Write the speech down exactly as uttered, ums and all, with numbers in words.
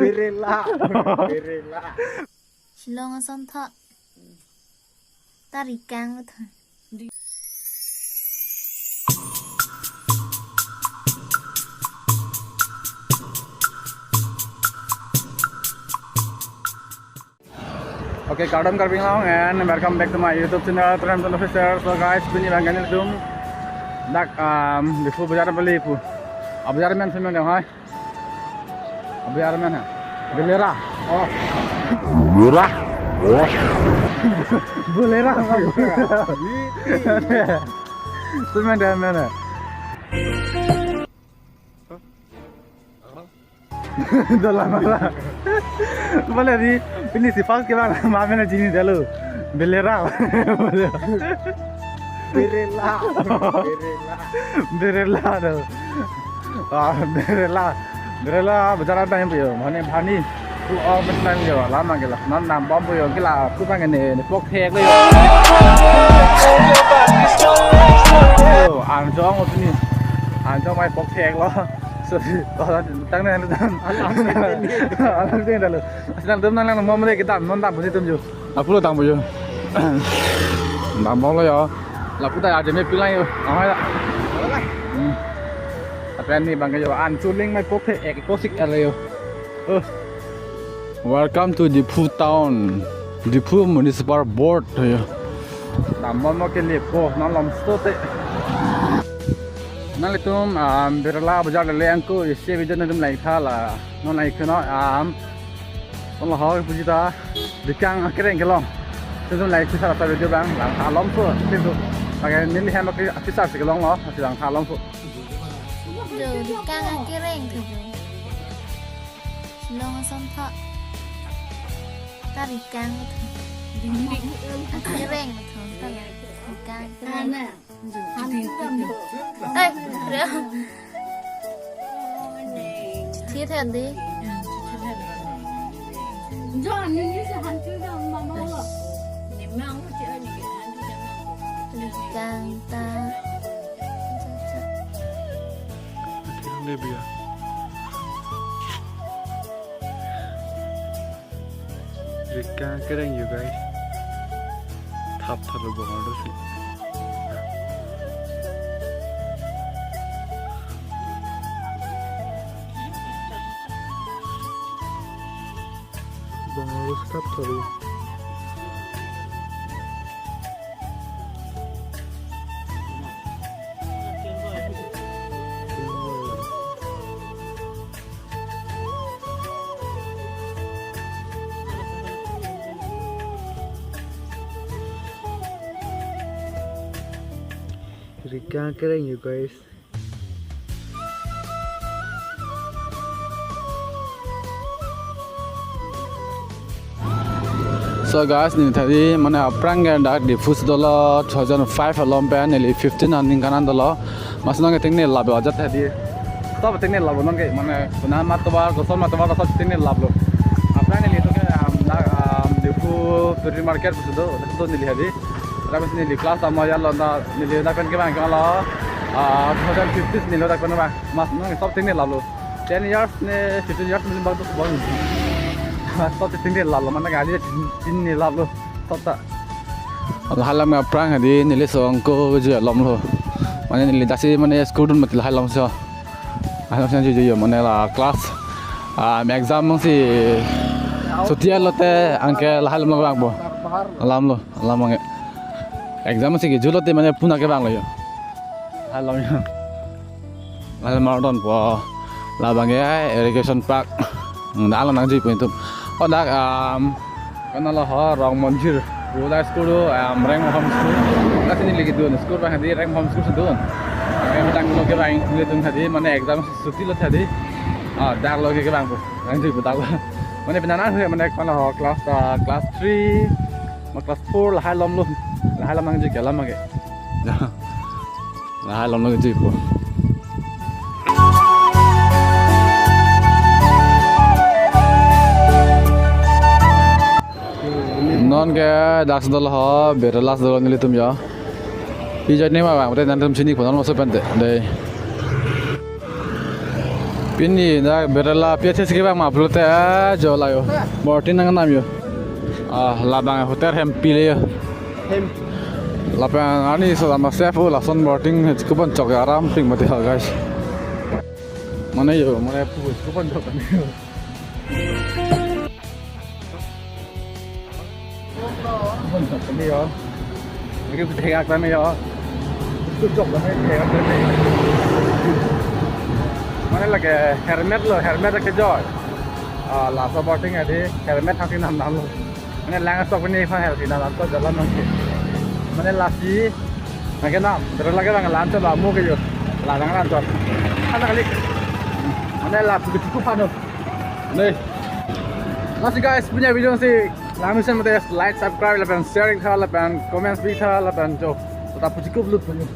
Berela. Berela. Shillong asonthot. Tarikang tha. Okay, kardom Karbi Anglong and welcome back to my YouTube channel, Trem Channel Official. So guys, pini abang ke nelitum dak, um, Diphu bajar beli pu. Abajar men semen dong hai. Abajar men ha. Belera. Oh. Belera. Belera. Semen dong men ha. Dola mala. Bole di, pini si first ke bang, ma mena jini dalo. Belera. Berela. Berela. Berela do. Ah, berela. Berela, bajar ada yang puyo. Mane bhani. Tu, oh, betul yo. Lama gila. Non nam bom puyo. Gila, tu kan ini, ini pok hek lo yo. Yo, anjong utni. Anjong mai pok hek lo. So, oh, tang na lu tang. Alam tang. Alam tang dalo. Sedang dum nang nang mom le kita non tang pusi tum ju. Aku lo tang puyo. Tang bom lo yo. Lapu ta aja me pilang yo. Amai la. Hmm. Tapi ini bang yo an chuling mai pok hek ek kosik ale yo. Oh. Welcome to Diphu town. Diphu Municipal Board yo. Tang bom mo ke le po non lom sto te. Nanglitum, um, Berela bajar le angko isi video nanglitum like tha la. Non like no, um, non la ho puji ta. Dikang akereng kelong. Nanglitum like kisar sa video bang, lang tha lom so. Situ. Pakai neli hem aki kisar si kelong lo, si lang tha lom so. Jo, dikang akereng ke jo. Shillong asonthot. Tarikang. Akereng tha. Dikang akereng. Eh, re. Chithi than di. Kang ta. Ini dia. Rika kereng yo guys. Thap thap lo bang arlo si. Bang arlo thap thap lo. Rika kereng yo guys. So guys, neli tha di mane aphrang ke dak Diphu si dolo two thousand five along pen neli fifteen aningkan an dolo. Mas nang ke tengne lap ajat tha di. Stop tengne lap nang ke mane kuna matobar koson matobar koson tengne lap lo. Aphrang neli to ke, um, na, um, Diphu Puri Market pusi do, do neli tha di. Dak neli class tamo ya lo na neli dak pen ke bang ke lo. Ah, two thousand fifteen neli dak pen bang. Mas nang stop tengne lap lo. Ten years ne fifteen years ne bang to bang. Stop tengne lap lo mane gali tengne lap lo. Stop ta. Lahai alam aphrang hadi neli so angko ju alom lo. Mane neli dak si mane school dun mati lahai alam so. Lahai alam si ju ju mane la class. Ah, exam si chuti lote anke lahai alam lo bang bo. Alam lo, alam anke. Exam si ke ju lote mane puna ke bang lo yo. Lahai alam yo. Lahai alam ardon po labang ya irrigation park. Hmm, dak lo nangjuipo itum. Oh dak, um, kana lo ho Rong Monjir. Dak school do, um, Reng Home School. Dak si neli kedun school bang hadi Reng Home School si dun. Kami tang lo ke bang nelitum hadi mane exam chuti lo hadi. Ah, dak lo ke bang po. Nangjuipo dak lo. Mane pini nang mane kana ho class, ah, class three. Ma class four lahai alam lo. Lahai alam nangjui ke alam ke. Ya. Lahai alam lo juipo. Non ke dak si dolo ho, Berela si dolo nelitum ya. Pi jat ne ma bang, nanglitum chini ko non maso pen te. Dei. Pini dak berela pi athesi kevang ma pulote, ah, jo la yo. Boating nangkam yo. Ah, labang hotel Hempi le yo. Hem. Lapen arni so lama safe o, lason boating chikupon chok aram ping mati ha, guys. Mane yo, mane pu chikupon chok kami yo. Chikupon chok kami yo. Lagi pethek kami yo. Chok kami, pethek kami. Mane lake helmet lo, helmet lake joy. Ah, laso boating adi helmet haki nam nam lo. Mane lang sok pini phan helmet nam nam to jalan nang. Mane lasi nangke nam, terus lagi lang lan to lamu ke yo. Lang lang lan to. Ana kali. Mane la pu chikupon lo. Nih. Lasi guys, punya video si lang mesen mate like, subscribe, lapen sharing tha, lapen comments bi tha, lapen jo. Tetap puji kup lut punya.